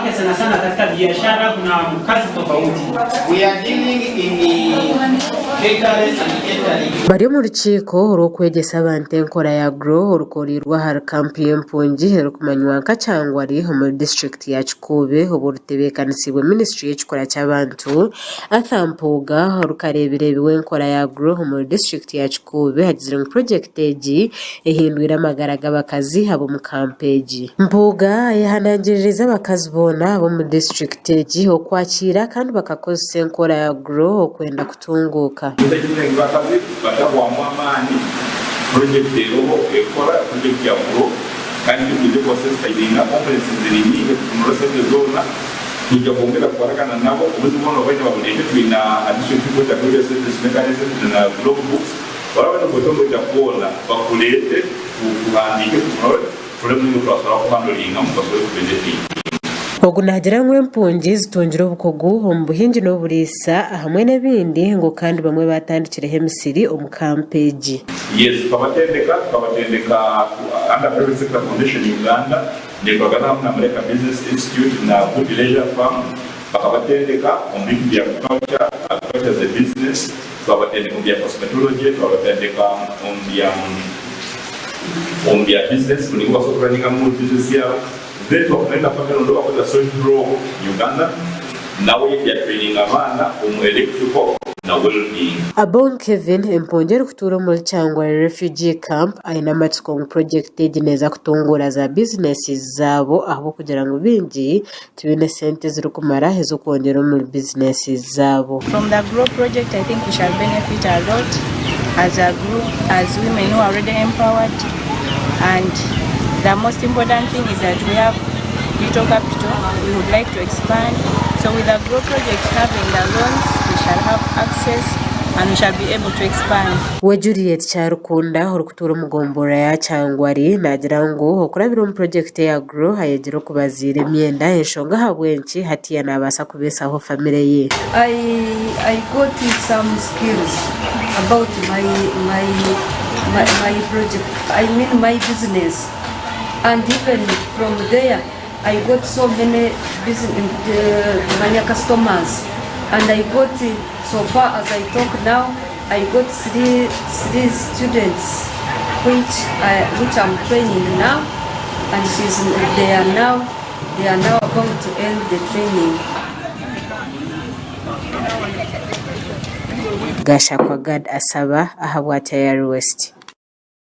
Wanawake sana sana katika biashara kuna kazi tofauti. We are dealing in catering and catering. Bari omu rukiiko orw'okwegyesa abantu enkora ya Grow orukoreirwe ahari kampu y'empungi erikumanywa nka Kyangwali omuri disiturikiti ya Kikuube obwo rutebeekanisiibwe minisiture y'ekikura ky'abantu. Arthur Mpuuga orikareebireebi w'enkora ya Grow omuri disiturikiti ya Kikuube agizire ngu purogyekiti egi ehindwire amagara g'abakazi ab'omu kampu egi. Mpuuga ayehanangiririize abakazi boona ab'omu disiturikiti egi okwakiira kandi bakakozesa enkora ya Grow okwenda kutunguuka. Ekindi ngu abakazi batahwamu amaani, purojekiti eroho ekora, purojekiti ya Grow, kandi nitwija kubasensitayizinga kompulensi ziri nyingi kutunura sente zoona, twija kwongera kukoragana nabo, obuzibu bwona obu baine babureete, twine aha disiturikiti kweta Previous Service Mechanism na Log Books. Baraba nikwetongorera kwona bakureete tuhandiike tutunure turebe omuringo twasobora kuhandoringamu basobole kubenefitinga. Ogu naagira ngu empungi zitungire obukugu omu buhingi n'oburiisa ahamwe n'ebindi ngu kandi bamwe baatandikireho emisiri omu kampu egi. Yes tukabatendeka tukabatendeka under private sector foundation Uganda nekoragana hamwe na Mureka business institute na Good leisure farm bakabatendeka omu bintu bya agriculture, agriculture as a business. Twabatendeka omu bya cosmetology, twabatendeka omu bya omu bya business buri oku basobola kuraningamu business yaabo. Then twafuna na partner ondi owakozire Soy Grow Uganda nawe yatraininga abaana omu electrical na welding. Abong Kevin, empungi erikutuura omuri Kyangwali Refugee Camp aine amatsiko ngu purogyekiti egi neeza kutunguura za bizinesi zaabo ahabw'okugira ngu baingi Tibaine sente ezirikumara ez'okwongyera omuri bizinesi zaabo. From the grow project I think we shall benefit a lot as a group as women who are already empowered and the most important thing is that we have little capital we would like to expand so with the grow project having the loans we shall have access and we shall be able to expand. We Juliet Kyarukunda orikutuura omu gomborora ya Kyangwari naagira ngu okurabira omu purogyekiti eya Grow ayegire okubaziira emyenda enshonga ahabw'enki hatiiya naabaasa kubeesaho famire ye. I I got some skills about my my my my project I mean my business and even from there I got so many business manya customers and I got so far as I talk now I got 3 students which I which I'm training now and she's they are now they are now about to end the training. Gashakwa Gad Asaba ahabwa Tayari West.